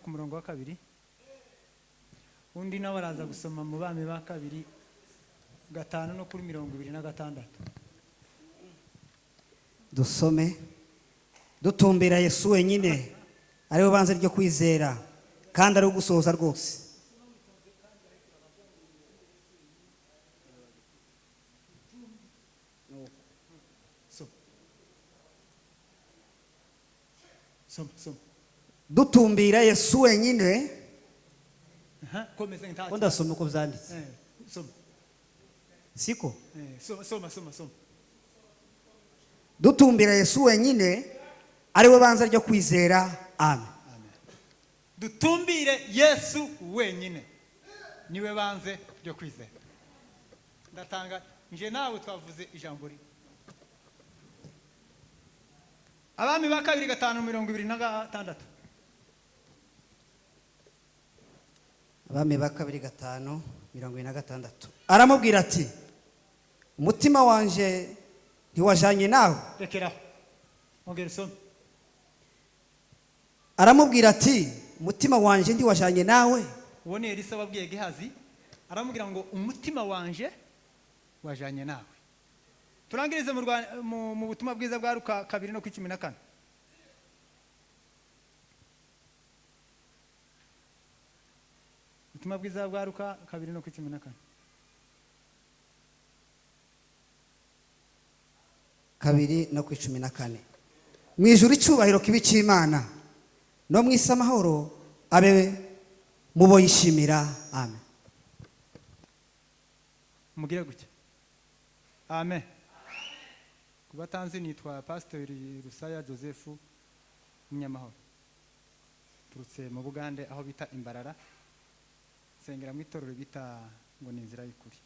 No ku murongo wa 2. Undi nawe araza gusoma mu Bami ba 2 5 no kuri 26. Dusome dutumbira Yesu wenyine, ari we banze ryo kwizera kandi ari ugusohoza rwose. Soma, soma. Dutumbira Yesu wenyine. Aha, komeza nta. Ndasoma uko byanditse. Soma. Siko. Soma, soma, soma, soma. Dutumbira Yesu wenyine, ari we banze ryo kwizera. Amen. Amen. Dutumbire Yesu wenyine, niwe banze ryo kwizera. Ndatanga nje nawe twavuze ijambo rimwe. Abami ba 2 5 26. Abami ba 2 5 26. Aramubwira ati: umutima wanje ntiwajanye nawe? Rekeraho, ongera usome. Aramubwira ati: umutima wanje ntiwajanye nawe? Uwo ni Elisa wabwiye Gehazi, aramubwira ngo umutima wanje wajanye nawe. Turangirize mu butumwa bwiza bwa Luka 2 no ku 14. Ubutumwa bwiza bwa Luka 2 no ku 14. 2 no ku 14. Mu ijuru icyubahiro kibi cy'Imana, no mu isi amahoro abe mubo yishimira. Amen. Mugire gutya. Amen. Kubatanzi nitwa Pastor Rusaya Joseph Munyamahoro, turutse mu Bugande aho bita Imbarara, nsengera mu itorero bita ngo ni Inzira y'Ukuri.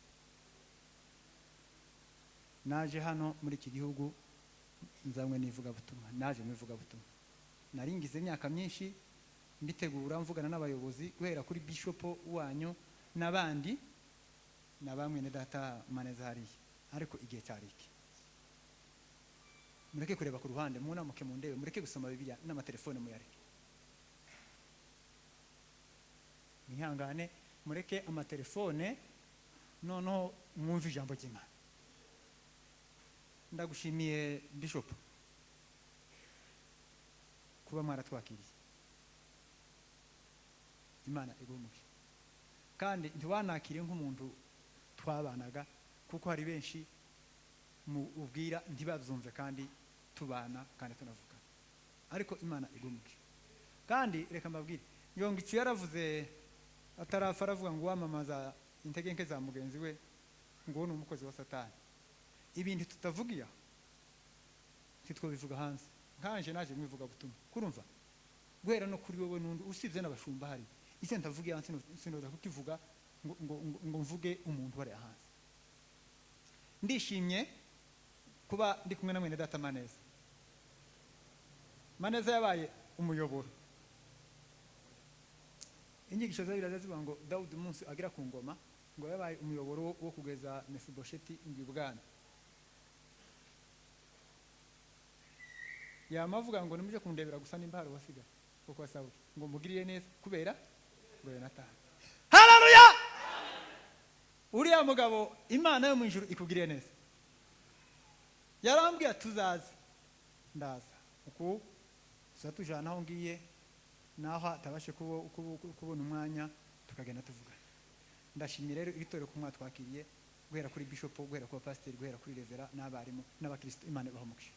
Naje hano muri iki gihugu nzanywe n'ivugabutumwa, naje mu ivugabutumwa. Naringize imyaka myinshi mbitegura, mvugana n'abayobozi guhera kuri bishop wanyu n'abandi na bamwe na data Maneza hariya, ariko igihe cyari iki. Mureke kureba ku ruhande, munamuke mu ndebe, mureke gusoma Bibiliya n'amatelefone muyareke. Mwihangane, mureke amatelefone, noneho mwumve ijambo ry'Imana. Ndagushimiye Bishop kuba mwaratwakiriye. Imana iguhe umugisha. Kandi ntiwanakire nk'umuntu twabanaga, kuko hari benshi mu ubwira ntibabyumve kandi tubana kandi tunavugana. Ariko Imana iguhe umugisha. Kandi reka mbabwire, Yongitsi yaravuze atarafa, aravuga ngo wamamaza intege nke za mugenzi we ngo ni umukozi wa Satani. Ibintu tutavugiya ntitwobivuga hanze. Nkanje naje mwivuga butumwa, kurumva guhera no kuri wowe n'undi usibye n'abashumba hari icyo ntavugiye hanze sinoza kukivuga ngo mvuge umuntu wari hanze. Ndishimye kuba ndi kumwe na mwene data Maneza. Maneza yabaye umuyoboro. Inyigisho za Bibiliya zivuga ngo Dawudi umunsi agera ku ngoma ngo yabaye umuyoboro wo kugeza Mefibosheti ibwami. Yamavuga ngo nimuje kundebera gusa nimba hari wasigaye kuko wa Sawuli, ngo mugirire neza kubera ngo Yonatani. Haleluya! Uriya mugabo Imana yo mu ijuru ikugiriye neza. Yarambwiye tuzaze, ndaza uku tuzatujana aho ngiye naho atabashe kubona umwanya tukagenda tuvugana. Ndashimye rero iri torero ko mwatwakiriye, guhera kuri bishop, guhera ku pastor, guhera kuri revera n'abarimu n'abakristo. Imana ibahe umugisha.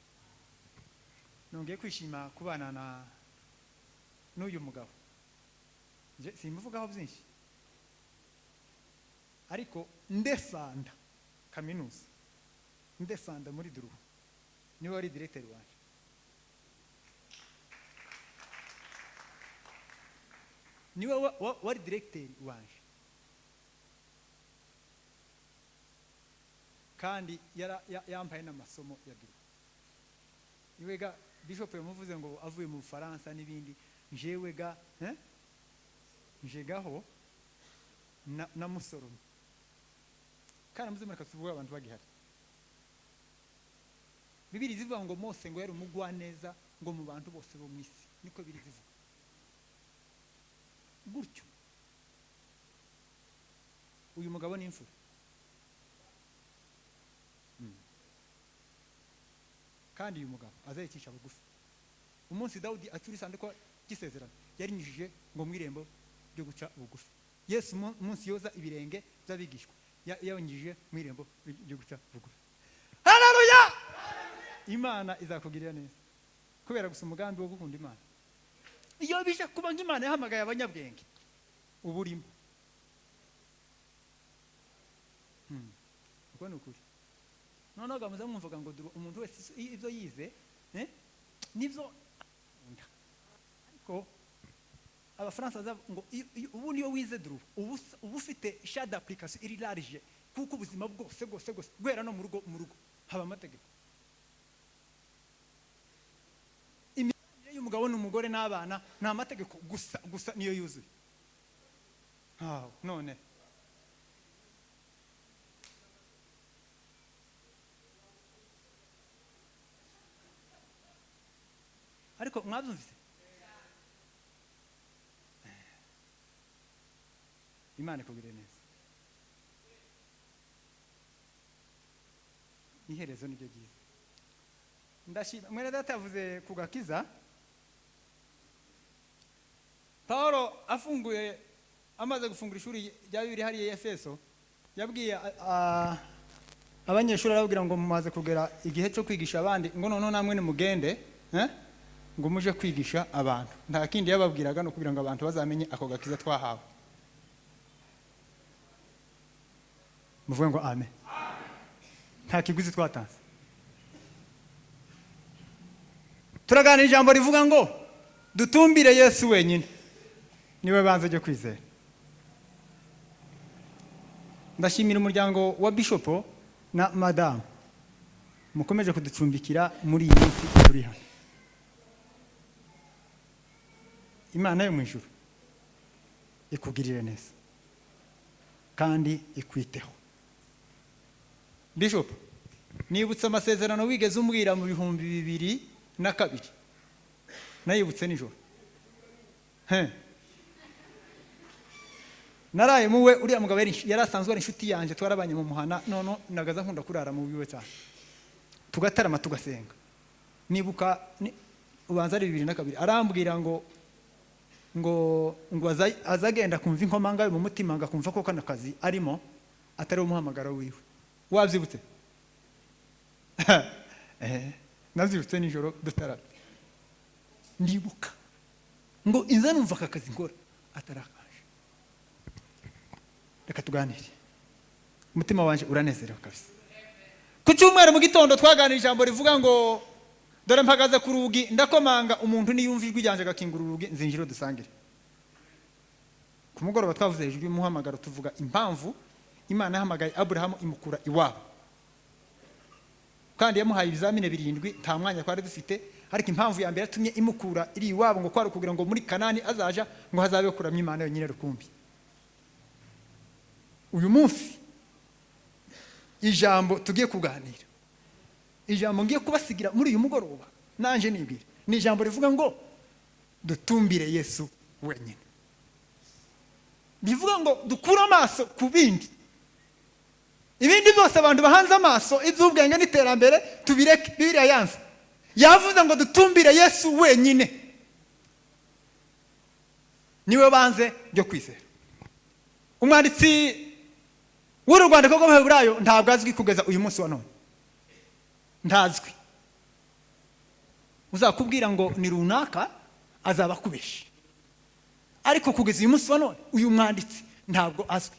Nongeye kwishima kubana na n'uyu mugabo. Nje simuvugaho byinshi, ariko ndefanda kaminuza, ndefanda muri Duruhu, niwe wari directeur wanje. Niwe wari directeur wanje, kandi yampaye n'amasomo ya Duruhu. Iwe ga bishop yamuvuze ngo avuye mu Bufaransa n'ibindi, njewe ga, njegaho na musorome. Kandi muze mureka tuvuge abantu bagihari. Bibiri zivuga ngo Mose ngo yari umugwaneza ngo mu bantu bose bo mu isi, niko biri zivuga. Gutyo uyu mugabo ni imfura. Kandi uyu mugabo azayicisha bugufi. Umunsi Dawudi acyura isanduku ry'isezerano, yarinyujije ngo mu irembo ryo guca bugufi. Yesu umunsi yoza ibirenge by'abigishwa, yabanyujije mu irembo ryo guca bugufi. Haleluya! Imana izakugirira neza kubera gusa umugambi wo gukunda Imana. Iyo bije kuba nk'Imana yahamagaye abanyabwenge, uba urimo. Uko ni ukuri. Noneho gamuze mwumvaga ngo dore umuntu wese ibyo yize, nibyo akunda. Ariko Abafaransa bazavuga ngo ubu niyo wize droit, ubu ufite champ d'application iri large, kuko ubuzima bwose bwose bwose guhera no mu rugo haba amategeko. Imibanire y'umugabo n'umugore n'abana ni amategeko gusa gusa niyo yuzuye. None ariko mwabyumvise? Imana ikugirire neza. Iherezo niryo ryiza. Ndashima mwene data yavuze ku gakiza. Paulo afunguye, amaze gufungura ishuri rya Bibiliya hariya i Efeso, yabwiye abanyeshuri, arababwira ngo mumaze kugera igihe cyo kwigisha abandi, ngo noneho namwe nimugende, ngo muje kwigisha abantu. Nta kindi yababwiraga no kugira ngo abantu bazamenye ako gakiza twahawe. Muvuge ngo amen. Nta kiguzi twatanze. Turaganira ijambo rivuga ngo dutumbire Yesu wenyine, niwe banze ryo kwizera. Ndashimira umuryango wa Bishop na Madame mukomeje kuducumbikira muri iyi minsi turi hano. Imana yo mu ijuru ikugirire neza kandi ikwiteho. Bishop, nibutse amasezerano wigeze umbwira mu 2002, nayibutse nijoro. Naraye muwe, uriya mugabo yari asanzwe ari inshuti yanjye, twarabanye mu muhana, none nagaza nkunda kurara mu wiwe cyane, tugatarama tugasenga. Nibuka ubanza ari 2002, arambwira ngo azagenda kumva inkomanga mu mutima, ngo akumva ko kano kazi arimo atari umuhamagaro wiwe. Wabyibutse? Nabyibutse nijoro dutarama. Ndibuka ngo inza numva aka kazi nkora atarakaje. Reka tuganire. Umutima wanje uranezerewe kabisa. Ku cyumweru mu gitondo twaganira ijambo rivuga ngo dore mpagaze ku rugi ndakomanga, umuntu niyumva ijwi ryanjye agakingura urugi nzinjire dusangire. Ku mugoroba twavuze hejuru y'umuhamagaro, tuvuga impamvu Imana yahamagaye Aburahamu imukura iwabo, kandi yamuhaye ibizamini 7, nta mwanya twari dufite. Ariko impamvu ya mbere yatumye imukura iri iwabo ngo kwari kugira ngo muri Kanani azaja ngo hazabe kuramya Imana yonyine rukumbi. Uyu munsi ijambo tugiye kuganira, ijambo ngiye kubasigira muri uyu mugoroba nanje nibwira, ni ijambo rivuga ngo dutumbire Yesu wenyine. Bivuga ngo dukure amaso ku bindi, ibindi byose abantu bahanze amaso iby'ubwenge n'iterambere tubireke. Bibiliya yanze, yavuze ngo dutumbire Yesu wenyine, niwe banze ryo kwizera. Umwanditsi w'uru rwandiko rw'Abaheburayo ntabwo azwi kugeza uyu munsi wa none, ntazwi. Uzakubwira ngo ni runaka azaba akubeshe, ariko kugeza uyu munsi wa none uyu mwanditsi ntabwo azwi.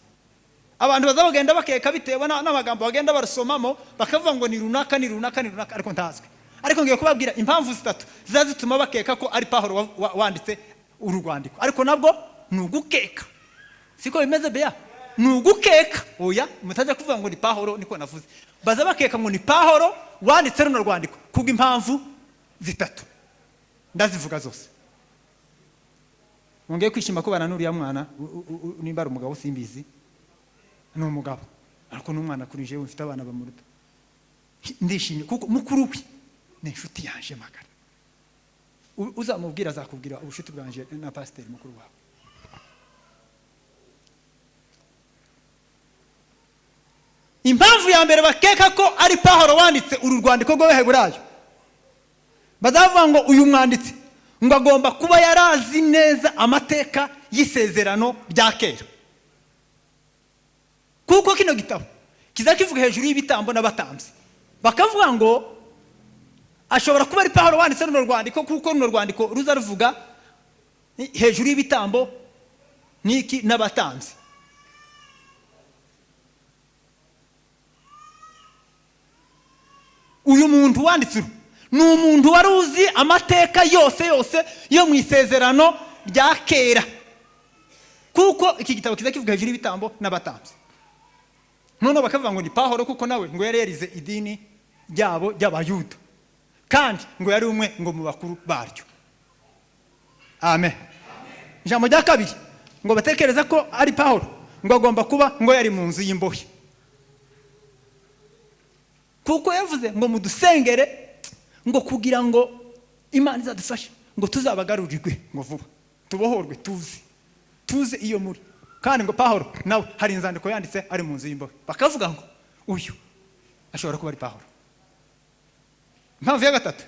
Abantu bazabagenda bakeka bitewe n'amagambo bagenda barasomamo, bakavuga ngo ni runaka, ni runaka, ni runaka, ariko ntazwi. Ariko ngiye kubabwira impamvu zitatu zizatuma bakeka ko ari Pawulo wanditse uru rwandiko, ariko nabwo ni ugukeka. Siko bimeze bea? Ni ugukeka. Oya, mutajya kuvuga ngo ni Pawulo, niko navuze. Baza bakeka ngo ni Pawulo wanditse runo rwandiko kubw'impamvu zitatu, ndazivuga zose. Mwongeye kwishima kubana n'uriya mwana, nimba ari umugabo simbizi, ni umugabo ariko n'umwana kuri jewe mfite abana bamuruta. Ndishimye kuko mukuru we ni inshuti yanje magara. Uzamubwira azakubwira ubushuti bwanje na pasiteri mukuru wawe. Impamvu ya mbere bakeka ko ari Pawulo wanditse uru rwandiko rw'Abaheburayo, bazavuga ngo uyu mwanditsi ngo agomba kuba yarazi neza amateka y'isezerano rya kera, kuko kino gitabo kiza kivuga hejuru y'ibitambo n'abatambyi. Bakavuga ngo ashobora kuba ari Pawulo wanditse runo rwandiko, kuko runo rwandiko ruza ruvuga hejuru y'ibitambo n'iki n'abatambyi. Uyu muntu wanditse uru ni umuntu wari uzi amateka yose yose yo mu isezerano rya kera, kuko iki gitabo kiza kivuga hejuru y'ibitambo n'abatambyi. Noneho bakavuga ngo ni Pawulo, kuko nawe ngo yari yarize idini ryabo ry'Abayuda, kandi ngo yari umwe ngo mu bakuru baryo. Amen. Ijambo rya kabiri ngo batekereza ko ari Pawulo, ngo agomba kuba ngo yari mu nzu y'imbohe, kuko yavuze ngo mudusengere ngo kugira ngo Imana izadufashe ngo tuzabagarurirwe ngo vuba tubohorwe, tuze iyo muri. Kandi ngo Pawulo nawe hari inzandiko yanditse ari mu nzu y'imbohe. Bakavuga ngo uyu ashobora kuba ari Pawulo. Impamvu ya gatatu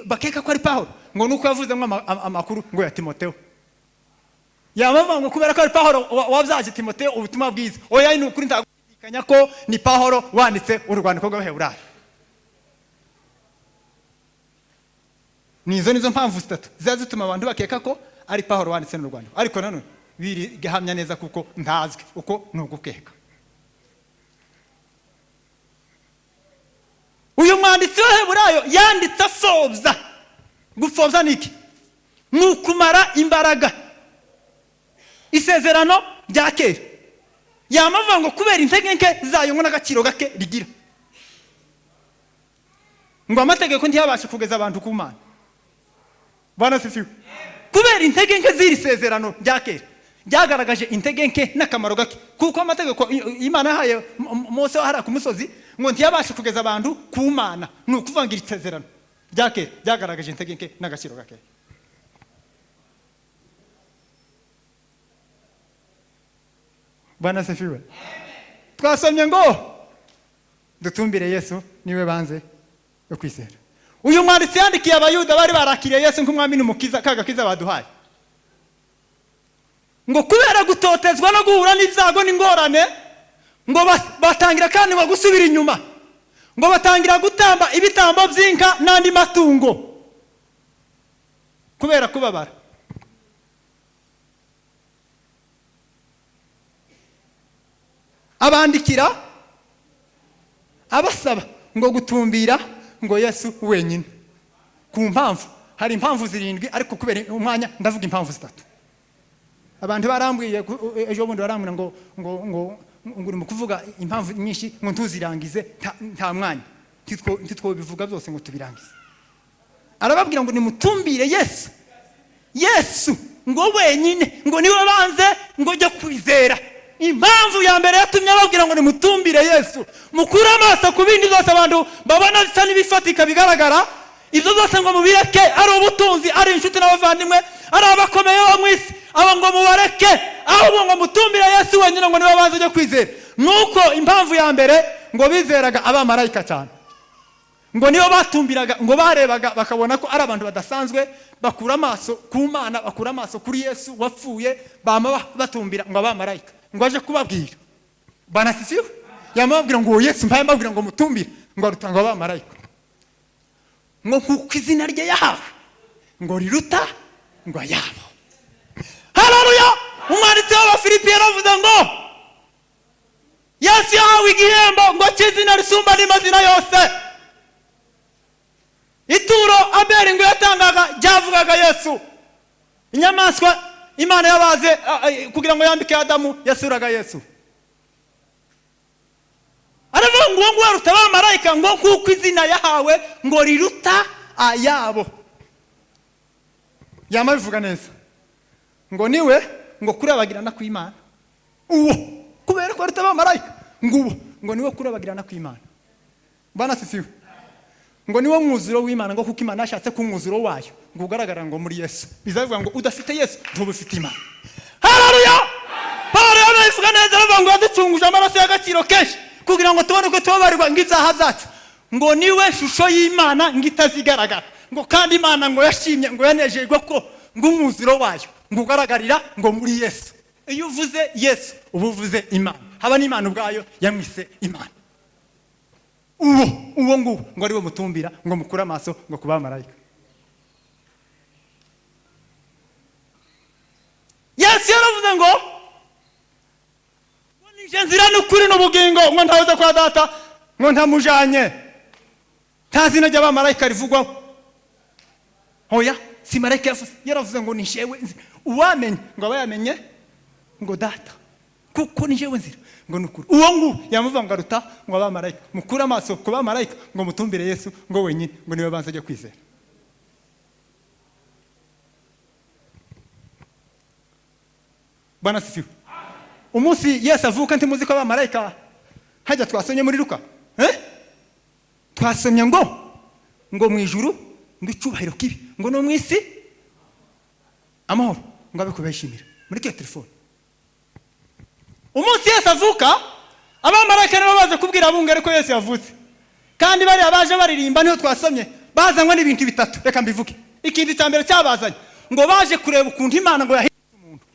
bakeka ko ari Pawulo ngo nuko yavuzemo amakuru ngo ya Timoteo. Yamavuga ngo kubera ko ari Pawulo wabyaje Timoteo ubutumwa bwiza. Oya, ni ukuri ntagushidikanya ko ni Pawulo wanditse urwandiko rw'Abaheburayo. Nizo nizo mpamvu zitatu ziba zituma abantu bakeka ko ari Pawulo wanditse n'u Rwanda, ariko nanone birihamya neza kuko ntazwi, uko ni ugukeka. Uyu mwanditsi w'Abaheburayo yanditse afobya. Gupfobya ni iki? Ni ukumara imbaraga isezerano rya kera. Yamavuga ngo kubera intege nke zayo ngo n'agaciro gake rigira, ngo amategeko ntiyabashe kugeza abantu ku Mana. Bwana sifiwe. Kubera intege nke z'iri sezerano rya kera ryagaragaje intege nke n'akamaro gake, kuko amategeko Imana yahaye Mose hariya ku musozi ngo ntiyabashe kugeza abantu ku Mana. Ni ukuvuga ngo iri sezerano rya kera ryagaragaje intege nke n'agaciro gake. Bwana sifiwe. Twasomye ngo dutumbire Yesu niwe banze yo kwizera. Uyu mwanditsi yandikiye Abayuda bari barakiriye Yesu nk'umwami n'umukiza, kaga kiza baduhaye, ngo kubera gutotezwa no guhura n'ibyago n'ingorane ngo batangira kandi ngo gusubira inyuma, ngo batangira gutamba ibitambo by'inka n'andi matungo kubera kubabara. Abandikira abasaba ngo gutumbira ngo Yesu wenyine. Ku mpamvu, hari impamvu zirindwi, ariko kubera umwanya ndavuga impamvu zitatu. Abantu barambwiye ejo bundi barambwira ngo ngo ngo ngo uri mu kuvuga impamvu nyinshi ngo ntuzirangize, nta mwanya, ntitwo bivuga byose ngo tubirangize. Arababwira ngo nimutumbire Yesu, Yesu ngo wenyine, ngo niwe banze ngo jya kwizera. Impamvu ya mbere yatumye ababwira ngo nimutumbire Yesu, mukure amaso ku bindi byose abantu babona bisa n'ibifatika bigaragara, ibyo byose ngo mubireke, ari ubutunzi, ari inshuti n'abavandimwe, ari abakomeye bo mu isi, aba ngo mubareke, ahubwo ngo mutumbire Yesu wenyine, ngo niwe banze ujye kwizera. Nuko impamvu ya mbere ngo bizeraga abamarayika cyane, ngo nibo batumbiraga, ngo barebaga bakabona ko ari abantu badasanzwe, bakura amaso ku Mana, bakura amaso kuri Yesu wapfuye, bama batumbira ngo abamarayika ngo aje kubabwira. Bwana sisiwe yamabwira ngo Yesu mpaye mbabwira ngo mutumbire, ngo arutanga abamarayika, ngo kuko izina rye yahawe ngo riruta ngo ayabo. Haleluya! Umwanditsi w'Abafilipi yaravuze ngo Yesu yahawe igihembo ngo cy'izina risumba n'amazina yose. Ituro Abeli ngo yatangaga ryavugaga Yesu. Inyamaswa Imana yabaze kugira ngo yambike Adamu yasuraga Yesu. Aravuga ngo uwo nguwo aruta abamarayika, ngo kuko izina yahawe ngo riruta ayabo. Yamabivuga neza ngo niwe ngo kurabagirana kw'Imana, uwo kubera ko aruta abamarayika, ngo uwo ngo niwe kurabagirana kw'Imana. Bwana sisiwe. Ngo niwe mwuzuro w'Imana, ngo kuko Imana yashatse ko umwuzuro wayo ngo ugaragara ngo muri Yesu. Bizavuga ngo udafite Yesu ntuba ufite Imana. Haleluya! Paulo yarabivuga neza, aravuga Iravuga ngo yaducunguje amaraso y'agaciro kenshi kugira ngo tubone uko tubabarirwa ngo ibyaha byacu, ngo niwe shusho y'Imana ngo itazigaragara, ngo kandi Imana ngo yashimye, ngo yanejejwe ko ngo umwuzuro wayo ngo ugaragarira ngo muri Yesu. Iyo uvuze Yesu uba uvuze Imana, haba n'Imana ubwayo yamwise Imana. Uwo nguwo ngo ariwe mutumbira, ngo mukure amaso ngo ku bamarayika. Yesu yaravuze ngo nije nzira n'ukuri n'ubugingo, ngo ntahoze kwa data ngo ntamujanye. Nta zina ry'abamarayika rivugwaho. Oya, si marayika yavuze, yaravuze ngo ni jewe nzira. Uwamenye ngo aba yamenye ngo data, kuko ni jewe nzira ngo nukuri. Uwo nguwo yamuvuga ngo aruta ngo abamarayika. Mukure amaso ku bamarayika ngo mutumbire Yesu ngo wenyine, ngo niwe banza ajya kwizera. Bwana sifiwe. Umunsi Yesu avuka ntimuzi ko abamarayika hajya twasomye muri Luka, twasomye ngo mu ijuru ngo icyubahiro kibi, ngo no mu isi amahoro, ngo abe kubeshimira muri iyo telefone. Umunsi Yesu avuka abamarayika nibo baje kubwira abungeri ko Yesu yavutse, kandi bariya baje baririmba niho twasomye bazanywe n'ibintu bitatu. Reka mbivuge. Ikintu cya mbere cyabazanye ngo baje kureba ukuntu Imana ngo yahindutse umuntu.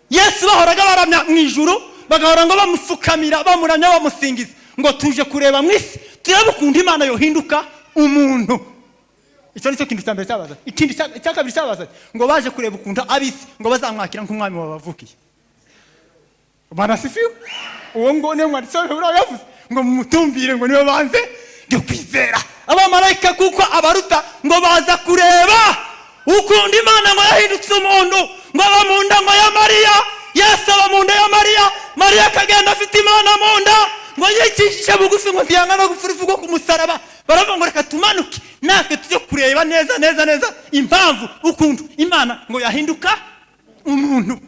Yesu bahoraga baramya mu ijuru, bagahora ngo bamufukamira, bamuramya, bamusingiza, ngo tuje kureba mu isi turebe ukuntu Imana yohinduka umuntu. Icyo nicyo kintu cya mbere cyabazanye. Ikindi cya kabiri cyabazanye ngo baje kureba ukuntu ab'isi ngo bazamwakira nk'umwami wabavukiye. Bwana sifiwe. Uwo ngo niwe mwanditsi w'Abaheburayo yavuze ngo mumutumbire, ngo niwe banze ryo kwizera. Abamarayika kuko abaruta ngo baza kureba ukuntu Imana ngo yahindutse umuntu, ngo aba mu nda ngo ya Mariya. Yesu aba mu nda ya Mariya, Mariya akagenda afite Imana mu nda, ngo yicishije bugufi, ngo ntiyanga no gupfa urupfu rwo ku musaraba. Baravuga ngo reka tumanuke natwe tujye kureba neza neza neza impamvu ukuntu Imana ngo yahinduka umuntu.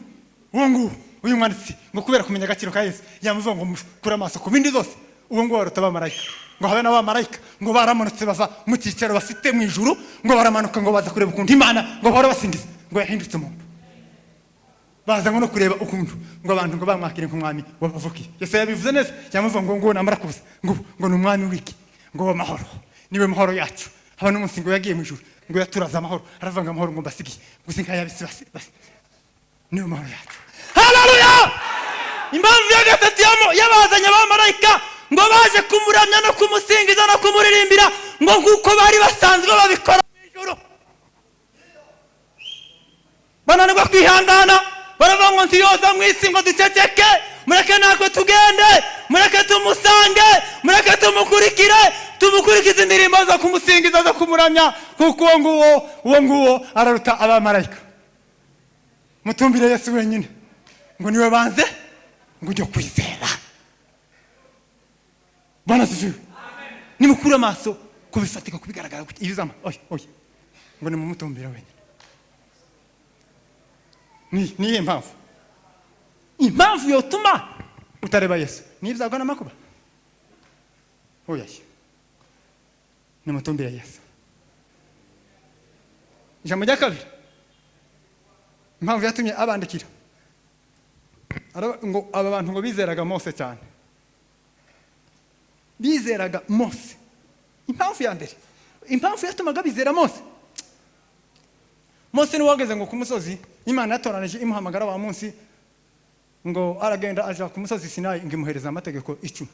Uwo nguwo uyu mwanditsi ngo kubera kumenya agaciro ka Yesu yamuvuga ngo mukure amaso ku bindi zose, uwo nguwo aruta abamarayika. Ngo habe n'abamarayika ngo baramanutse bava mu cyicaro bafite mu ijuru, ngo baramanuka ngo baza kureba ukuntu Imana ngo bahora basingiza ngo yahindutse umuntu. Baza ngo no kureba ukuntu ngo abantu ngo bamwakire nk'umwami wabavukiye. Yesu yabivuze neza, yamuvuga ngo ngo namara kuza ngo ni umwami w'iki, ngo w'amahoro, niwe mahoro yacu. Haba n'umunsi ngo yagiye mu ijuru ngo yaturaza amahoro, aravuga ngo amahoro ngo mbasigiye, gusa nkayabisi basi, niwe mahoro yacu. Haleluya! Impamvu ya gatatu yabazanye abamarayika ngo baje kumuramya no kumusingiza no kumuririmbira, ngo nk'uko bari basanzwe babikora mu ijuru. Bananirwa kwihangana, baravuga ngo ntiyoza mu isi ngo duceceke, mureke natwe tugende, mureke tumusange, mureke tumukurikire, tumukurikize indirimbo zo kumusingiza zo kumuramya, kuko uwo nguwo araruta abamarayika. Mutumbire Yesu wenyine ngo niwe banze ngo ujye kwizera. Bwana sifiwe. Nimukure amaso kubifatika kubigaragara ibizama, oya oya, ngo nimumutumbire wenyine. Niye mpamvu, impamvu yotuma utareba Yesu ni ibyago n'amakuba. Oya, nimutumbire Yesu. Ijambo rya kabiri, impamvu yatumye abandikira ngo aba bantu ngo bizeraga Mose cyane, bizeraga Mose. Impamvu ya mbere, impamvu yatumaga bizera Mose, Mose niwe wageze ngo ku musozi Imana yatoranije imuhamagara wa munsi, ngo aragenda aja ku musozi Sinayi ngo imuhereza amategeko 10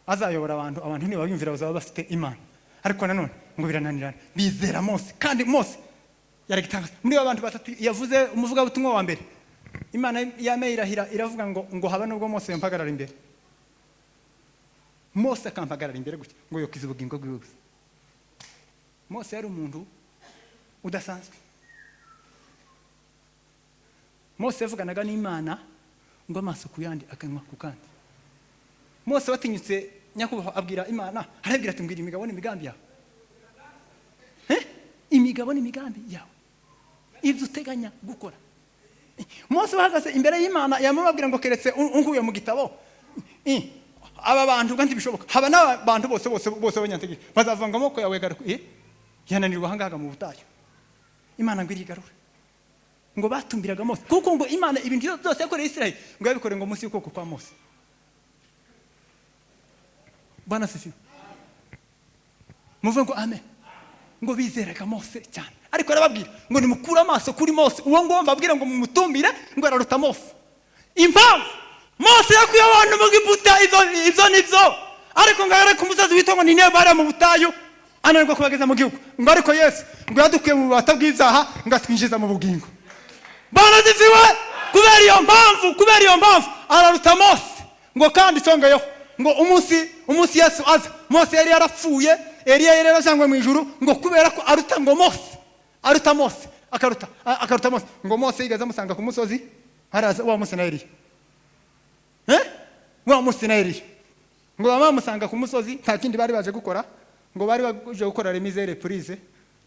azayobora abantu, abantu nibabyumvira bazaba bafite Imana. Ariko nanone ngo birananirana, bizera Mose. Kandi Mose yaragitangaza muri abantu batatu yavuze umuvugabutumwa wa mbere, Imana yameye irahira iravuga ngo haba nubwo Mose yampagarara imbere, Mose akampagarara imbere gutya ngo yokiza ubugingo bwiwe gusa. Mose yari umuntu udasanzwe. Mose yavuganaga n'Imana ngo amaso ku yandi akanywa ku kandi. Mose watinyutse nyakubahwa abwira Imana, arabwira ati mbwira imigabo n'imigambi yawe. Imigabo n'imigambi yawe, ibyo uteganya gukora. Mose bahagaze imbere y'Imana yamubabwira ngo keretse unkuye mu gitabo, aba bantu kandi bishoboka haba n'abantu bose bose bose abanyantegeko bazavanga amaboko yawe garuka. Yananirwa ahangaha mu butayu, Imana ngo irigarure. Ngo batumbiraga Mose, kuko ngo Imana ibintu byose yakoreye Isirayeli ngo yabikoreye ngo munsi y'ukuboko kwa Mose. Bwana asifiwe. Muvuge ngo amen. Ngo bizeraga Mose cyane, ariko arababwira ngo nimukure amaso kuri Mose, uwo nguwo mbabwira ngo mumutumbire, ngo araruta Mose. Impamvu Mose yakuye abantu mu Egiputa, ibyo nibyo, ariko ngo agere ku musozi witwa ngo ni Nebo hariya mu butayu, ananirwa kubageza mu gihugu. Ngo ariko Yesu ngo yadukuye mu bubata bw'ibyaha, ngo atwinjiza mu bugingo. Bwana asifiwe. Kubera iyo mpamvu araruta Mose. Ngo kandi cyongeyeho ngo umunsi Yesu aza, Mose yari yarapfuye, Eliya yari yarajanywe mu ijuru, ngo kubera ko aruta ngo Mose, aruta Mose, akaruta Mose, ngo Mose yigeze amusanga ku musozi, haraza wa Mose na Eliya. Wa Mose na Eliya. Ngo bamusanga ku musozi, nta kindi bari baje gukora, ngo bari baje gukora remise reprise.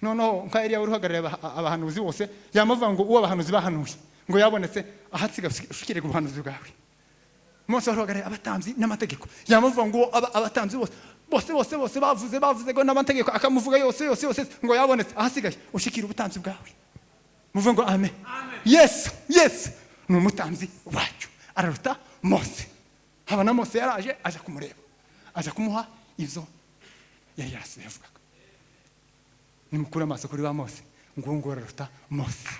Noneho nka Eliya wari uhagarariye abahanuzi bose, yamavuga ngo uwo abahanuzi bahanuye ngo yabonetse, ahatsiga ushikire ku buhanuzi bwawe. Mose wari uhagarariye abatambyi n'amategeko, yamavuga ngo abatambyi bose bose bose bose bavuze ngo n'amategeko akamuvuga yose yose yose, ngo yabonetse, ahasigaye ushikire ubutambyi bwawe. Muvuge ngo amen. Yesu ni umutambyi wacu, araruta Mose. Haba na Mose yaraje aja kumureba, aja kumuha ibyo yari yarasize yavugaga. Nimukure amaso kuri ba Mose, ngo nguwo araruta Mose.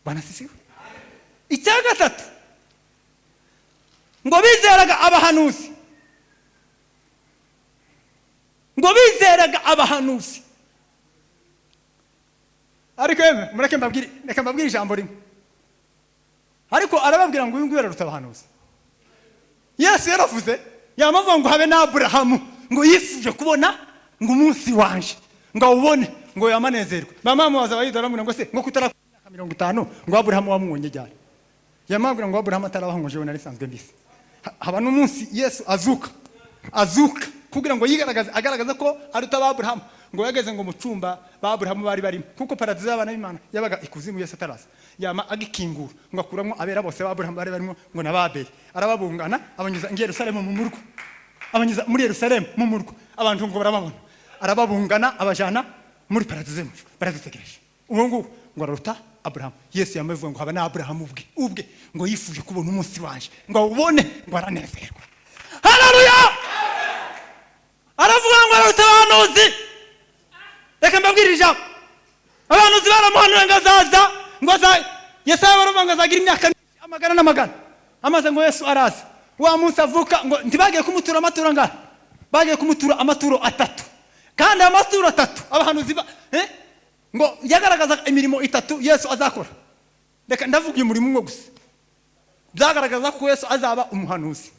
Bwana asifiwe. Icya gatatu, ngo bizeraga abahanuzi, ngo bizeraga abahanuzi. Ariko yemwe mureke mbabwire, reka mbabwire ijambo rimwe. Ariko arababwira ngo uyu nguyu araruta abahanuzi. Yesu yaravuze, yamavuga ngo habe na Aburahamu ngo yifuje kubona ngo umunsi wanje ngo awubone, ngo yamanezerwe. Mama amubaza abayuda baramubwira ngo se ngo kutara imyaka 50 ngo Aburahamu wamubonye ryari? Yamabwira ngo Aburahamu atarabaho ngo jewe nari nsanzwe mbisi. Haba n'umunsi Yesu azuka kugira ngo yigaragaze, agaragaza ko aruta Aburahamu. Ngo yageze ngo mu cyumba ba Aburahamu bari barimo, kuko paradizo y'abana b'Imana yabaga ikuzimu Yesu ataraza. Yama agikingura ngo akuramo abera bose ba Aburahamu bari barimo, ngo na Babeli arababungana, abanyuza i Yerusalemu mu murwa, abanyuza muri Yerusalemu mu murwa, abantu ngo barababona, arababungana abajana muri paradizo y'ijuru, baradutegereje. Uwo nguwo ngo araruta Aburahamu. Yesu yamavuga ngo haba na Aburahamu ubwe ngo yifuje kubona umunsi wanje ngo awubone, ngo aranezerwa. Haleluya! Aravuga ngo araruta abahanuzi. Reka mbabwire ijambo. Abahanuzi baramuhanuye ngo azaza, ngo Yesaya baravuga ngo azagira imyaka amagana n'amagana. Amaze ngo Yesu araza. Wa munsi avuka ngo ntibagiye kumutura amaturo angahe? Bagiye kumutura amaturo atatu. Kandi amaturo atatu abahanuzi ngo yagaragaza imirimo itatu Yesu azakora. Reka ndavuga uyu murimo umwe gusa. Byagaragaza ko Yesu azaba umuhanuzi.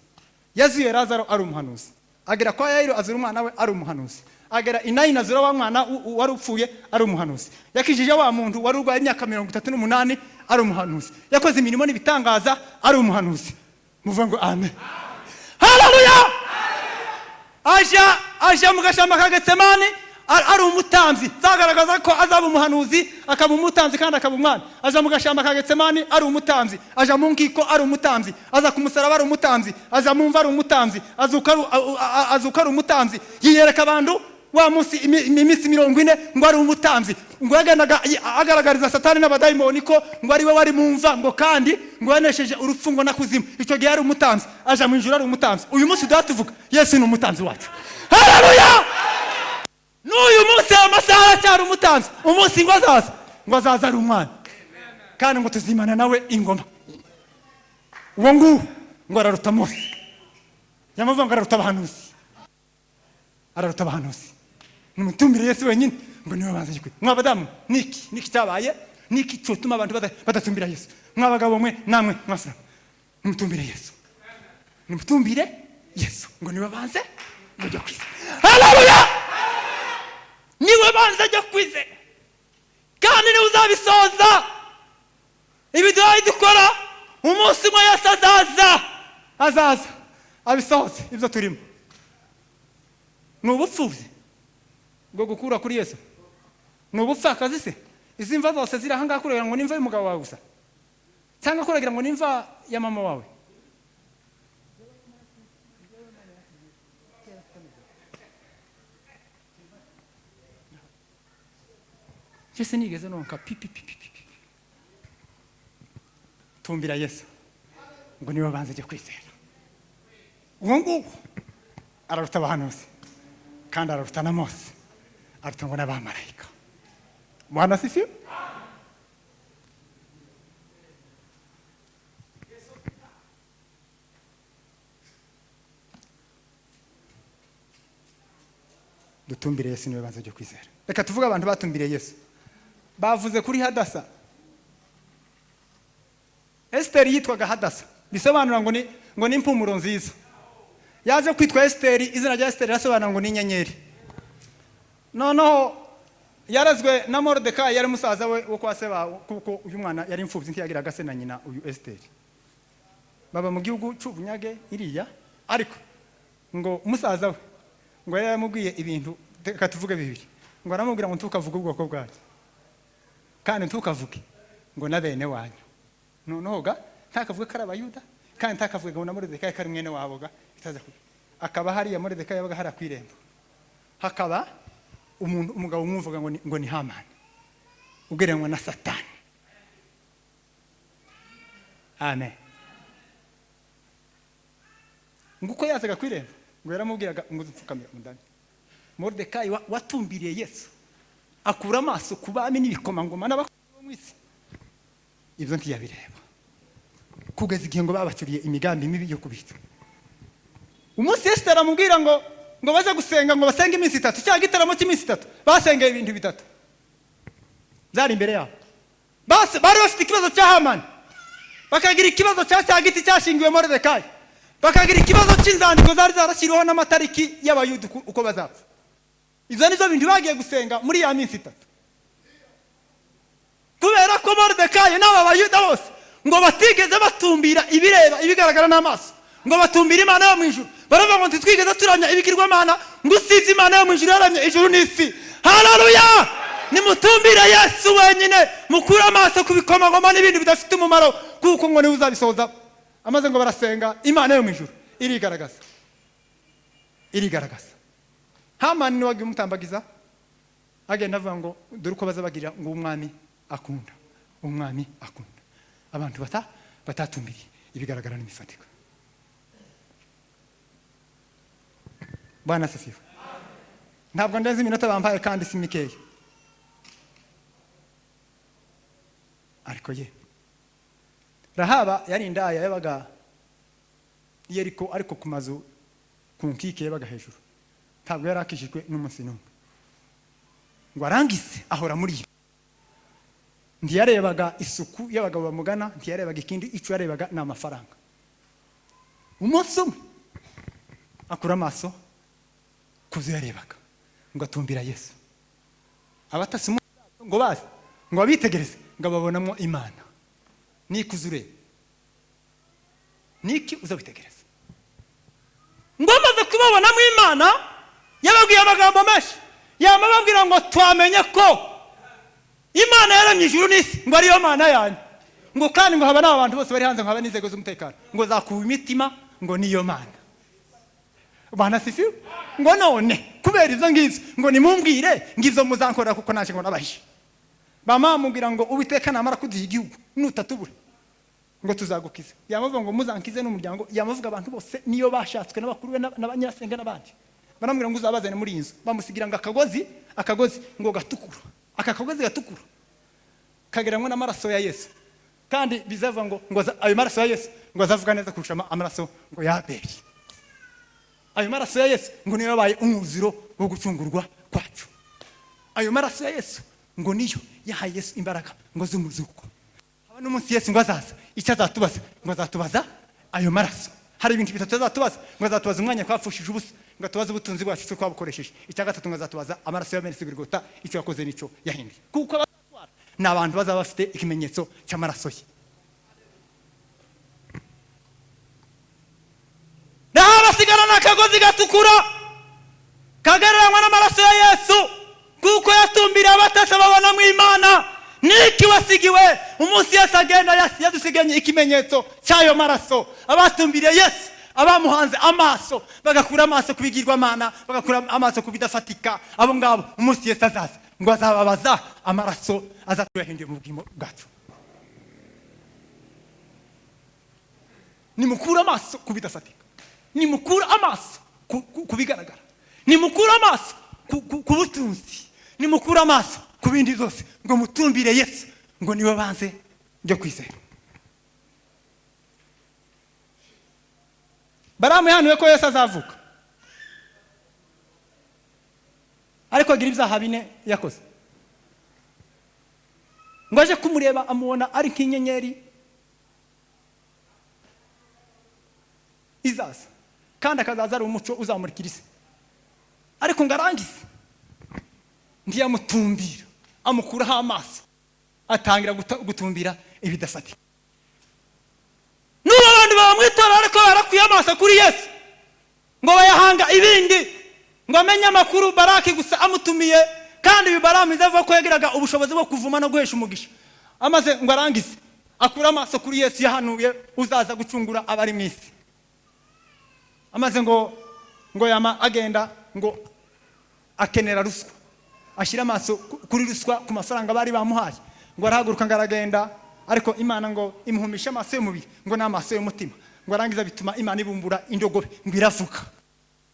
Yazuye Lazaro ari umuhanuzi. Agera kwa Yairo azura umwana we ari umuhanuzi. Agera i Naini azura wa mwana wari upfuye ari umuhanuzi. Yakijije wa muntu wari urwaye imyaka 38 ari umuhanuzi. Yakoze imirimo n'ibitangaza ari umuhanuzi. Muvuge ngo amen. Haleluya! Aja mu gashamba ka Getsemani ari umutambyi. Zagaragaza ko azaba umuhanuzi, akaba umutambyi kandi akaba umwana. Aja mu gashamba ka Getsemani ari umutambyi, aja mu nkiko ari umutambyi, aza ku musaraba ari umutambyi, aza mu mva ari umutambyi, azuka ari umutambyi. Yiyereka abantu wa munsi iminsi 40 ngo ari umutambyi. Ngo yagendaga agaragariza Satani n'abadayimoni ko ngo ari we wari mu mva, ngo kandi ngo yanesheje urupfu ngo nakuzimu. Icyo gihe ari umutambyi, aja mu ijuru ari umutambyi. Uyu munsi tuvuga Yesu ni umutambyi wacu. Haleluya! N'uyu munsi amasaha aracyari umutambyi. Umunsi ngo azaza, ngo azaza ari umwana, kandi ngo tuzimana nawe ingoma. Uwo nguwo ngo araruta Mose. Yamavuga ngo araruta abahanuzi, araruta abahanuzi. Nimutumbire Yesu wenyine ngo niwe banza gikwiye. Mwa badamu, niki cyabaye? Niki cyotuma abantu badatumbira Yesu? Mwa bagabo mwe namwe mwasira, nimutumbire Yesu, nimutumbire Yesu ngo niwe banze ngo jya kwizera. Haleluya! Niwe banze jya kwizera, kandi niwe uzabisoza. Ibi duhaye dukora, umunsi umwe Yesu azaza abisohoze ibyo turimo. Ni ubupfubyi bwo gukura kuri Yesu? Ni ubupfakazi se? Izi mva zose ziri aha ngaha kugira ngo nimva y'umugabo wawe gusa, cyangwa kuragira ngo nimva ya mama wawe? Njye sinigeze nonka pipi pipi pipi. Tumbira Yesu ngo niwe banze jya kwizera. Uwo nguwo araruta abahanuzi, kandi araruta na Mose, aruta ngo n'abamarayika. Bwana asifiwe. Dutumbire Yesu niwe banze jya kwizera. Reka tuvuge abantu batumbiriye Yesu. Bavuze kuri Hadasa. Esiteri yitwaga Hadasa, bisobanura ngo ni impumuro nziza. Yaje kwitwa Esiteri, izina rya Esiteri rirasobanura ngo ni inyenyeri. Noneho yarazwe na Moridekayi, yari musaza we wo kwa se bawo, kuko uyu mwana yari imfubyi, ntiyagiraga se na nyina. Uyu Esiteri baba mu gihugu cy'ubunyage iriya, ariko ngo musaza we ngo yari yaramubwiye ibintu, reka tuvuge bibiri. Ngo aramubwira ngo ntukavuge ubwoko bwanyu, kandi ntukavuge ngo na bene wanyu. Noneho ga ntakavuge ko ari Abayuda, kandi ntakavuge ngo na Moridekayi ko ari mwene wabo ga itaza kuba. Akaba hariya Moridekayi yabaga hariya ku irembo, hakaba umuntu, umugabo umwumvaga ngo ni Hamani ugereranywa na Satani. Amen. Ngo uko yazaga ku irembo, ngo yaramubwiraga ngo upfukamira undamye. Moridekayi watumbiriye Yesu, akura amaso ku bami n'ibikomangoma n'abakuru bo mu isi, ibyo ntiyabireba, kugeza igihe ngo babacuriye imigambi mibi yo kubica. Umunsi Yesu aramubwira ngo baze gusenga, ngo basenge iminsi 3, cya gitaramo cy'iminsi 3, basengeye ibintu bitatu byari imbere yabo. Bari bafite ikibazo cya Hamani, bakagira ikibazo cya giti cyashingiwe Moridekayi, bakagira ikibazo cy'inzandiko zari zarashyiriweho n'amatariki y'Abayuda uko bazapfa. Ibyo ni byo bintu bagiye gusenga muri ya minsi 3. Kubera ko Moridekayi n'aba Bayuda bose ngo batigeze batumbira ibireba ibigaragara n'amaso, ngo batumbire Imana yo mu ijuru. Baravuga ngo ntitwigeze turamya ibigirwamana, ngo usibye Imana yo mu ijuru yaramye ijuru n'isi. Haleluya! Nimutumbire Yesu wenyine, mukure amaso ku bikomangoma n'ibintu bidafite umumaro, kuko ngo niwe uzabisohoza. Amaze ngo barasenga, Imana yo mu ijuru irigaragaza, irigaragaza. Hamani niwe wagiye umutambagiza, agenda avuga ngo dore uko bazabagira, ngo umwami akunda, umwami akunda abantu batatumbiriye ibigaragara n'imifatika. Bwana asifiwe. Ntabwo ndenze iminota bampaye, kandi si mikeya, ariko ye Rahaba yari indaya, yabaga Yeriko, ariko ku mazu ku nkike yabaga hejuru. Ntabwo yari akijijwe n'umunsi n'umwe, ngo arangize ahora muri yo. Ntiyarebaga isuku y'abagabo bamugana, ntiyarebaga ikindi, icyo yarebaga ni amafaranga. Umunsi umwe akura amaso ku byo yarebaga, ngo atumbira Yesu. Abatasi ngo baze ngo babitegereze, ngo babonamo Imana. Nikuze ureba niki uzabitegereza? Ngo amaze kubabonamo Imana, yababwiye amagambo menshi, yamababwira ngo twamenye ko Imana yaremye ijuru n'isi, ngo ariyo Mana yanyu, ngo kandi ngo haba n'abantu bose bari hanze, ngo haba n'inzego z'umutekano, ngo zakuwe imitima ngo niyo Mana. Bwana asifiwe. Ngo none kubera izo ngizo, ngo nimumbwire ngo izo muzankorera, kuko naje ngo nabahishe. Bama bamubwira ngo Uwiteka namara kuduha igihugu, nutatubura ngo tuzagukiza. Yamavuga ngo muzankize n'umuryango, yamavuga abantu bose niyo bashatswe n'abakuru be n'abanyirasenga n'abandi. Baramubwira ngo uzabazane muri iyi nzu. Bamusigira ngo akagozi, akagozi ngo gatukura. Aka kagozi gatukura kageranywa n'amaraso ya Yesu, kandi bizava ngo ayo maraso ya Yesu ngo azavuga neza kurusha amaraso ngo ya Abeli. Ayo maraso ya Yesu ngo niyo yabaye umwuzuro wo gucungurwa kwacu. Ayo maraso ya Yesu ngo niyo yahaye Yesu imbaraga ngo z'umuzuko. Haba n'umunsi Yesu ngo azaza, icyo azatubaza ngo azatubaza ayo maraso. Hari ibintu bitatu azatubaza, ngo azatubaza umwanya twapfushije ubusa, ngo atubaze ubutunzi bwacu icyo twabukoresheje. Icya gatatu ngo azatubaza amaraso ya Yesu Golgotha, icyo yakoze n'icyo yahinduye, kuko abazatwara ni abantu bazaba bafite ikimenyetso cy'amaraso ye. Naho abasigara n'akagozi gatukura kagereranywa n'amaraso ya Yesu, kuko yatumbiriye abatasi babona mu Imana. Niki wasigiwe? Umunsi Yesu agenda yadusiganye ikimenyetso cy'ayo maraso. Abatumbiriye Yesu, abamuhanze amaso, bagakura amaso ku bigirwamana, bagakura amaso ku bidafatika, abo ngabo umunsi Yesu azaza Ngo azababaza amaraso azatuyahinduye mu bugingo bwacu. Nimukure amaso ku bidafatika, nimukure amaso ku bigaragara, nimukure amaso ku butunzi, nimukure amaso ku bindi byose, ngo mutumbire Yesu, ngo niwe banze ryo kwizera. Baramu yahanuye ko Yesu azavuka, ariko agira ibyaha bine yakoze. Ngo aje kumureba amubona ari nk'inyenyeri izaza, kandi akazaza ari umuco uzamurikira isi. Ariko ngo arangize ntiyamutumbira, amukuraho amaso, atangira gutumbira ibidafatika. N'ubu abantu bamwitora ariko barakuye amaso kuri Yesu, ngo bayahanga ibindi, ngo amenye amakuru Baraki gusa amutumiye. Kandi ibi Baramu avuga ko yagiraga ubushobozi bwo kuvuma no guhesha umugisha. Amaze ngo arangize akura amaso kuri Yesu yahanuye uzaza gucungura abari mu isi. Amaze ngo yama agenda ngo akenera ruswa, ashyira amaso kuri ruswa, ku mafaranga bari bamuhaye. Ngo arahaguruka ngo aragenda, ariko Imana ngo imuhumisha amaso y'umubiri ngo n'amaso y'umutima. Ngo arangiza bituma Imana ibumbura indogobe, ngo iravuga,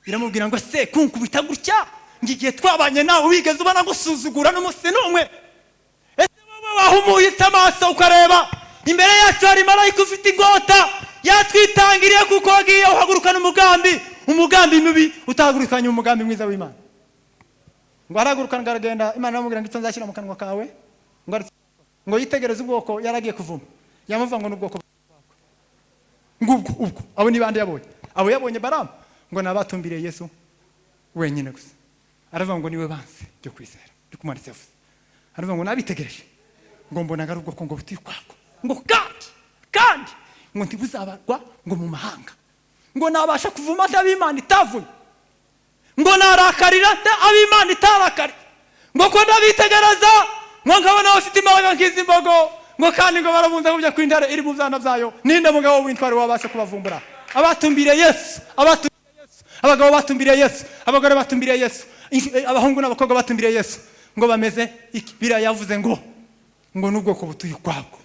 iramubwira ngo se kunkubita gutya, ngo igihe twabanye nawe wigeze ubona gusuzugura n'umunsi n'umwe? Ese wowe wahumuyitse amaso ukareba imbere yacu hari marayika ufite ingota yatwitangiriye, kuko wagiye uhagurukana umugambi mubi, utahagurukanye umugambi mwiza w'Imana. Ngo arahaguruka ngo aragenda, Imana iramubwira ngo icyo nzashyira mu kanwa kawe, ngo yitegereze ubwoko yaragiye kuvuma, yamuvuga ngo n'ubwoko ngubwo ubwo. Abo ni bande yabonye? Abo yabonye Baramu ngo nabatumbiriye Yesu wenyine gusa. Aravuga ngo niwe banze ryo kwizera, ndi kumwanditsi yavuze. Aravuga ngo nabitegereje ngo mbona ari ubwoko ngo butuye ukwabwo, ngo kandi ngo ntibuzabarwa ngo mu mahanga, ngo nabasha kuvuma ab'Imana itavuye, ngo narakarira ab'Imana itarakariye, ngo ko ndabitegereza ngo nkabona bafite imbaraga nk'izi mbogo, ngo kandi ngo barabunza kujya kw'intare iri mu byana byayo. Ninde mugabo w'intwari wabasha kubavumbura? Abatumbiriye Yesu, abatumbiriye Yesu, abagabo batumbiriye Yesu, abagore batumbiriye Yesu, abahungu n'abakobwa batumbiriye Yesu, ngo bameze iki? Biriya yavuze ngo n'ubwoko butuye ukwabwo,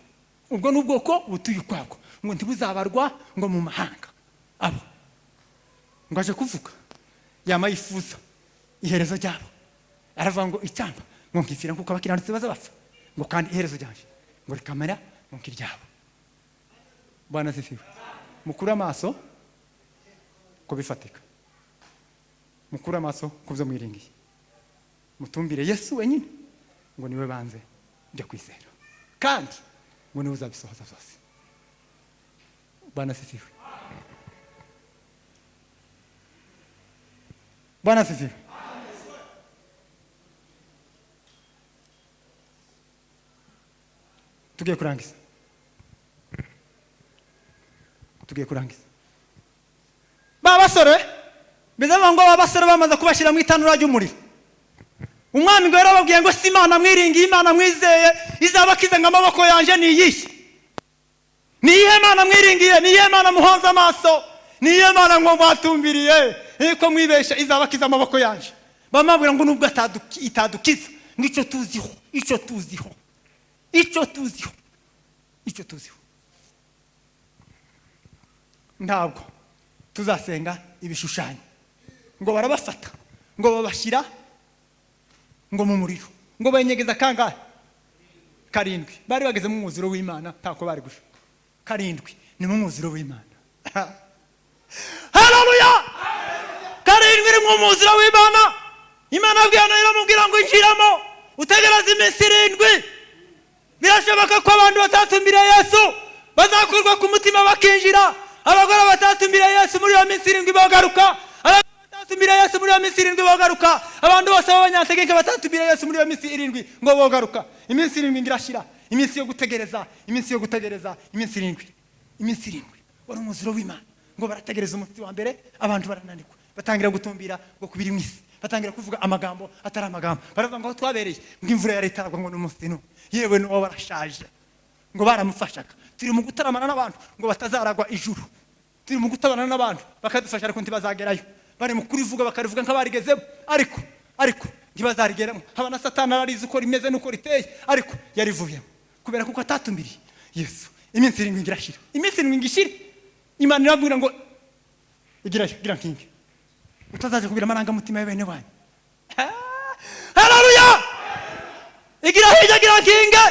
ubwo n'ubwoko butuye ukwabwo, ngo ntibuzabarwa ngo mu mahanga. Abo ngo aje kuvuga yama yifuza iherezo ryabo, aravuga ngo icyamba ngo nkifira kuko abakiranutsi baza bapfa, ngo kandi iherezo ryanje ngo rikamera ngo nkiryabo. Bwana asifiwe. Mukure amaso ku bifatika, mukure amaso ku byo mwiringiye, mutumbire Yesu wenyine, ngo niwe banze byo kwizera, kandi ngo niwe uzabisohoza byose. Bwana asifiwe. Bwana asifiwe. Tugiye kurangiza, tugiye kurangiza. Ba basore bizavuga ngo ba basore bamaze kubashyira mu itanura ry'umuriro. Umwami ngo yarababwiye ngo si Imana mwiringiye, Imana mwizeye izabakiza, ngo amaboko yanje ni iyihe? Ni iyihe Mana mwiringiye? Ni iyihe Mana muhanze amaso? Ni iyihe Mana ngo mwatumbiriye ko mwibesha izabakiza amaboko yanje? Bamabwira ngo nubwo itadukiza, ngo icyo tuziho, icyo tuziho, icyo tuziho, icyo tuziho, ntabwo tuzasenga ibishushanyo. Ngo barabafata ngo babashyira ngo mu muriro, ngo benyegeza kangahe? Karindwi. Bari bageze mu mwuzuro w'Imana, ntako bari gusha. Karindwi ni mu mwuzuro w'Imana. Haleluya! Karindwi ni mu mwuzuro w'Imana. Imana abwira Nowa, iramubwira ngo injiramo utegereze iminsi irindwi. Birashoboka ko abantu batatumbira Yesu bazakurwa ku mutima bakinjira. Abagore batatumbira Yesu muri iyo minsi irindwi bagaruka. Abagore batatumbira Yesu muri iyo minsi irindwi bagaruka. Abantu bose b'abanyantegeka batatumbira Yesu muri iyo minsi irindwi ngo bagaruka. Iminsi irindwi irashira, iminsi yo gutegereza, iminsi yo gutegereza, iminsi irindwi, iminsi irindwi wari umuzuro w'Imana. Ngo barategereza umunsi wa mbere, abantu barananirwa, batangira gutumbira ngo kubiri mu isi, batangira kuvuga amagambo atari amagambo. Baravuga ngo aho twabereye ngo imvura yari itaragwa, ngo n'umunsi n'umwe, yewe n'uwo barashaje, ngo baramufashaga. Turi mu gutaramana n'abantu ngo batazaragwa ijuru, turi mu gutaramana n'abantu bakadufasha ariko ntibazagerayo. Bari mu kurivuga bakarivuga nk'abarigezemo, ariko Ntibazarigeramo. Haba na Satani ararizi uko rimeze n'uko riteye, ariko yarivuyemo kubera kuko atatumiriye Yesu. Iminsi 7 irashira, iminsi 7 ishira, Imana irabwira ngo igirayo, gira nkingi, utazaje kubira amarangamutima ya bene wanyu. Haleluya! Igira hirya, gira nkinge.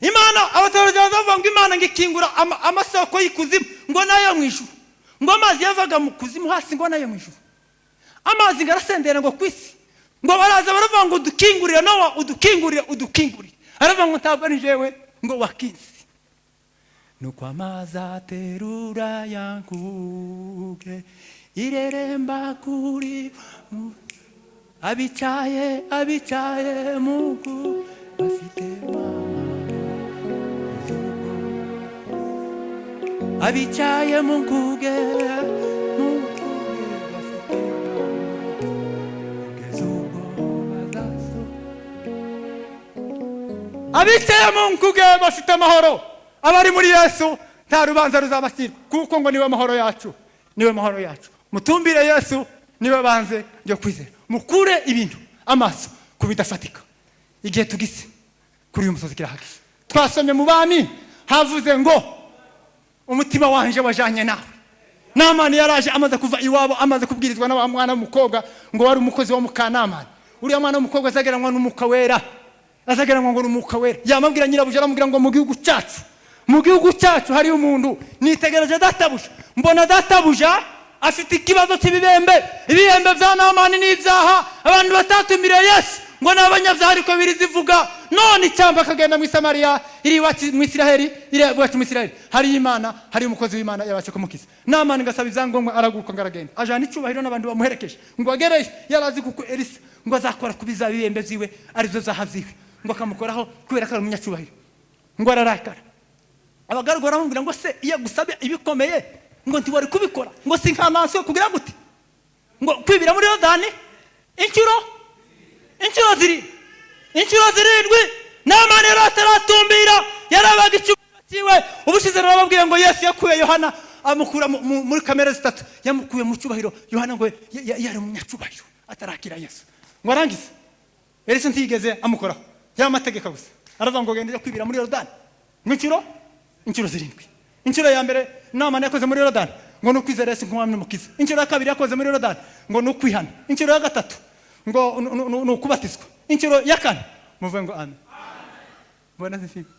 Imana, abaturage bazavuga ngo Imana ngo ikingura amasoko y'ikuzimu ngo nayo mu ijuru, ngo amazi yavaga mu kuzimu hasi ngo nayo mu ijuru, amazi ngo arasendera ngo ku isi, ngo baraza baravuga ngo udukingurire Nowa, udukingurire, udukingurire. Aravuga ngo ntabwo ari jewe ngo wakinsi. Nuko amazi aterura ya nkuge ireremba kuri abicaye mugu bafite abicaye mu nkuge bafite kugeza ubwo bazaso. Abicaye mu nkuge bafite amahoro. Abari muri Yesu nta rubanza ruzabashyirwa, kuko ngo niwe mahoro yacu, niwe mahoro yacu. Mutumbire Yesu, niwe banze ryo kwizera. Mukure ibintu amaso ku bidafatika. Igihe tugise kuri uyu musozi kirahagije. Twasomye mu Bami havuze ngo umutima wanje wajanye nawe. Namani yaraje amaze kuva iwabo, amaze kubwirizwa na wa mwana w'umukobwa ngo wari umukozi wa mukanamani. Uriya mwana w'umukobwa azageranwa n'umwuka wera, azageranwa ngo n'umwuka wera. Yamabwira nyirabuja, aramubwira ngo mu gihugu cyacu, mu gihugu cyacu hari umuntu nitegereje databuja, mbona databuja afite ikibazo cy'ibibembe. Ibibembe bya Namani n'ibyaha abantu batatumiriye Yesu ngo ni abanyabyaha, ariko birizivuga. None icyamba akagenda mu Isamariya iri iwacu mu Isiraheli, iri iwacu mu Isiraheli hari Imana, hari umukozi w'Imana yabasha kumukiza. Namani ngasaba ibyangombwa, araguruka ngo aragenda ajana icyubahiro n'abantu bamuherekeje. Ngo agereyo yarazi kuko Elisa ngo azakora ku bizaba ibibembe byiwe arizo zaha byiwe, ngo akamukoraho kubera ko ari umunyacyubahiro. Ngo ararakara, abagaragu baramubwira ngo se iyo agusabye ibikomeye ngo ntiwari kubikora, ngo si nkamaswe kugira gute, ngo kwibira muri Yorodani inshuro 7. Namani yari ataratumbira, yarabaga icyubahiro cyiwe. Ubushize narababwiye ngo Yesu yakuye Yohana amukura muri kamere zitatu, yamukuye mu cyubahiro. Yohana ngo yari umunyacyubahiro atarakira Yesu. Ngo arangize Elisa ntiyigeze amukoraho, yamategeka gusa, aravuga ngo genda kwibira muri Yorodani ngo inshuro 7. Inshuro ya mbere Namani yakoze muri Yorodani ngo ni ukwizera Yesu nk'umwami n'umukiza. Inshuro ya kabiri yakoze muri Yorodani ngo ni ukwihana. Inshuro ya gatatu ngo ni ukubatizwa. Inshuro ya kane muvuge ngo amen. Mbona zifite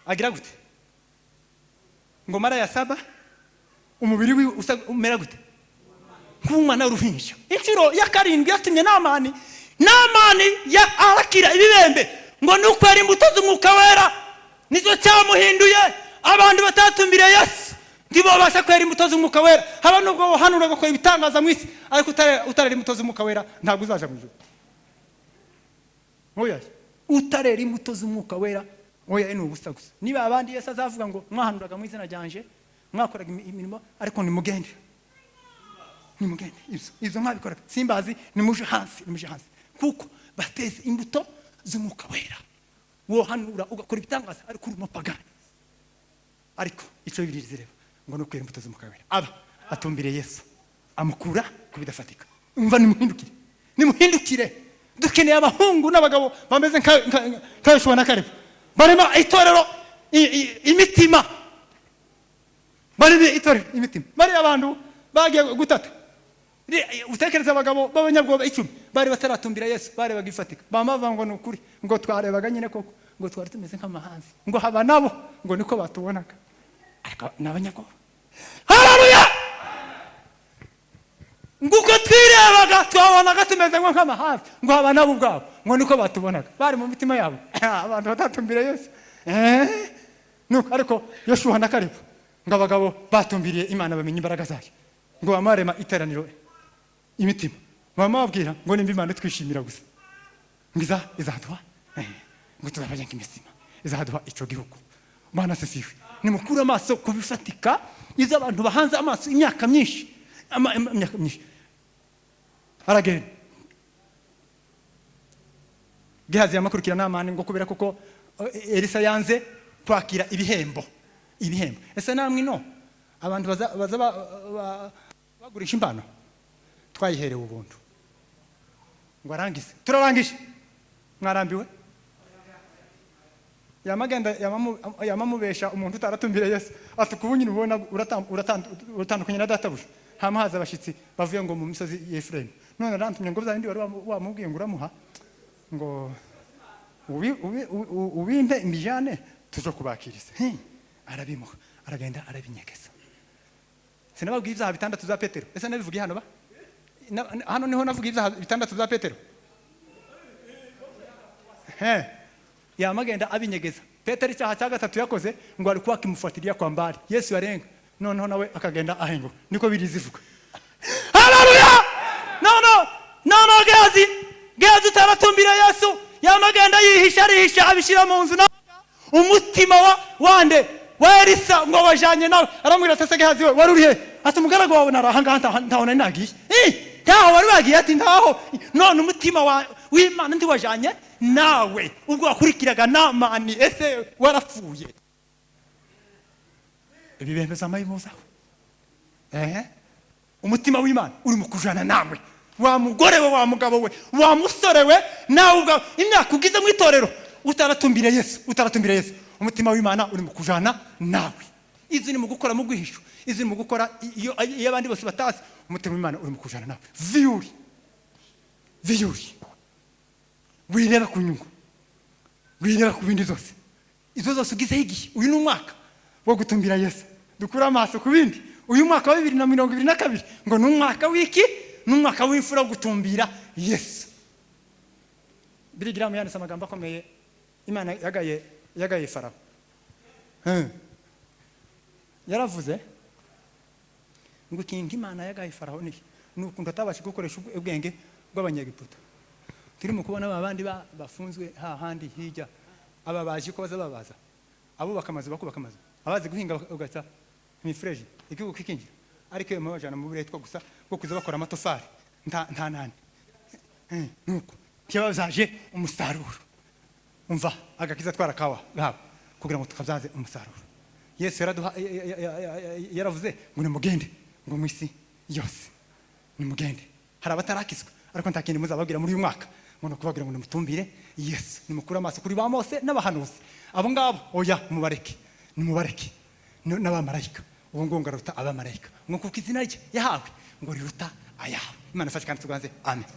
agira gute ngo mara ya saba umubiri wiwe usa umera gute nk'umwana w'uruhinja. Inshuro ya karindwi yatumye Namani ya arakira ibibembe ngo ni ukwera imbuto z'umwuka wera, nizo cyamuhinduye. Abantu batatumbiriye Yesu ntibabasha kwera imbuto z'umwuka wera. Haba nubwo wahanura gukora ibitangaza mu isi, ariko utarera imbuto z'umwuka wera ntabwo uzaja mu ijuru. Oya, utarera imbuto z'umwuka wera oya ni ubusa gusa. Niba abandi Yesu azavuga ngo mwahanuraga mu izina ryanje, mwakoraga imirimo, ariko nimugende, nimugende, ibyo mwabikoraga simbazi, nimuje hasi, nimuje hasi, kuko bateze imbuto z'umwuka wera. Wohanura ugakora ibitangaza ariko uri umupagani. Ariko icyo Bibiliya zireba ngo ni ukwera imbuto z'umwuka wera. Aba atumbire Yesu amukura ku bidafatika. Umva, nimuhindukire, nimuhindukire. Dukeneye abahungu n'abagabo bameze nka Yoshua na Kalebu, barema itorero imitima, barema itorero imitima. Bariya abantu bagiye gutata, utekereza abagabo b'abanyabwoba 10 bari bataratumbira Yesu, barebaga ifatika, bamavuga ngo ni ukuri, ngo twarebaga nyine koko, ngo twari tumeze nk'amahanzi, ngo haba nabo ngo niko batubonaga, ariko ni abanyabwoba. Haleluya! Nguko twirebaga twabonaga tumeze nk'amahanzi, ngo haba nabo ubwabo ngo niko batubonaga, bari mu mitima yabo abantu batatumbira Yesu. Nuko ariko Yoshua na Kalebu ngo abagabo batumbiriye Imana bamenye imbaraga zayo, ngo bamarema iteraniro imitima, mama babwira ngo nimba Imana twishimira gusa ngo izaduha ngo tuzabajya nk'imitsima, izaduha icyo gihugu. Bana sisiwe, nimukure amaso ku bifatika. Izo abantu bahanze amaso imyaka myinshi, imyaka myinshi aragenda. Gehazi yamakurikira Namani ngo kubera kuko Elisa yanze kwakira ibihembo. Ese namwe no Abantu baza bagurisha impano, twayiherewe ubuntu. Ngo arangize, turarangije, mwarambiwe. Yamagenda yamamubesha umuntu utaratumbire Yesu, ati kubu nyine ubona uratandukanye na databuja, hama haza abashyitsi bavuye ngo mu misozi ya Efuraimu, none arantumye ngo bya bindi wari wamubwiye ngo uramuha, ngo ubimpe imbijane tuzo kubakiriza. Arabimuha, aragenda arabinyegeza. Sinababwiye ibyaha bitandatu bya Petero? Ese nabivugiye hano ba? Hano niho navuga ibyaha bitandatu bya Petero. He, yamagenda abinyegeza. Petero icyaha cya gatatu yakoze, ngo alikuwa akimufuatilia kwa mbali. Yesu yarenga, noneho nawe akagenda ahenguka. Niko birizivuga. Haleluya! No, no, no, no. Gehazi, Gehazi utaratumbira Yesu, yamagenda yihisha, arihisha, abishyira mu nzu. Umutima wa wande? Wa Elisa ngo wajanye nawe. Aramubwira ati: "Ese Gehazi we, wari uri he?" Ati: "Umugaragu wawe nari ahangaha, ntaho nari nagiye." Ntaho wari wagiye? Ati: "Ntaho." None umutima w'Imana ntiwajanye nawe ubwo wakurikiraga Namani? Ese warapfuye? Ibi bemeza amayimuzaho. Ehe, umutima w'Imana uri mu kujana nawe, wa mugore we, wa mugabo we, wa musore we, nawe ubwawe, imyaka ugize mu itorero utaratumbire Yesu, utaratumbire Yesu, umutima w'Imana uri mu kujana nawe. Izi ni mu gukora mu rwihisho, izi ni mu gukora iyo abandi bose batazi, umutima w'Imana uri mu kujana nawe. Viyuri, viyuri, wireba ku nyungu, wireba ku bindi zose, izo zose ugizeho igihe. Uyu ni umwaka wo gutumbira Yesu, dukure amaso ku bindi. Uyu mwaka wa 2022 ngo ni umwaka w'iki? Ni umwaka w'imfura wo gutumbira Yesu. Billy Graham yanditse amagambo akomeye. Imana yagaye Farawo. Yaravuze ngo ikintu Imana yagaye Farawo ni ukuntu atabasha gukoresha ubwenge bw'Abanyegiputa. Turimo kubona ba bandi bafunzwe hahandi hirya, aba baje ko baza babaza, abubaka amazu bakubaka amazu, abazi guhinga ugaca imifureji, igihugu kikinjira, ariko iyo mubajana mu buretwa gusa bwo kuza bakora amatofari, nta nani. Nuko kibabyaje umusaruro. Umva, agakiza twarakawa gahawe kugira ngo tukabyaze umusaruro. Yesu yaravuze ngo nimugende ngo mu isi yose, nimugende. Hari abatarakizwa, ariko nta kindi muzababwira muri uyu mwaka ngo ni ukubabwira ngo nimutumbire Yesu, nimukure amaso kuri ba Mose n'abahanuzi. Abo ngabo oya, mubareke, nimubareke. N'abamarayika, uwo nguwo ngo aruta abamarayika, ngo kuko izina rye yahawe ngo riruta ayawe. Imana ifashe kandi tuganze. Amen.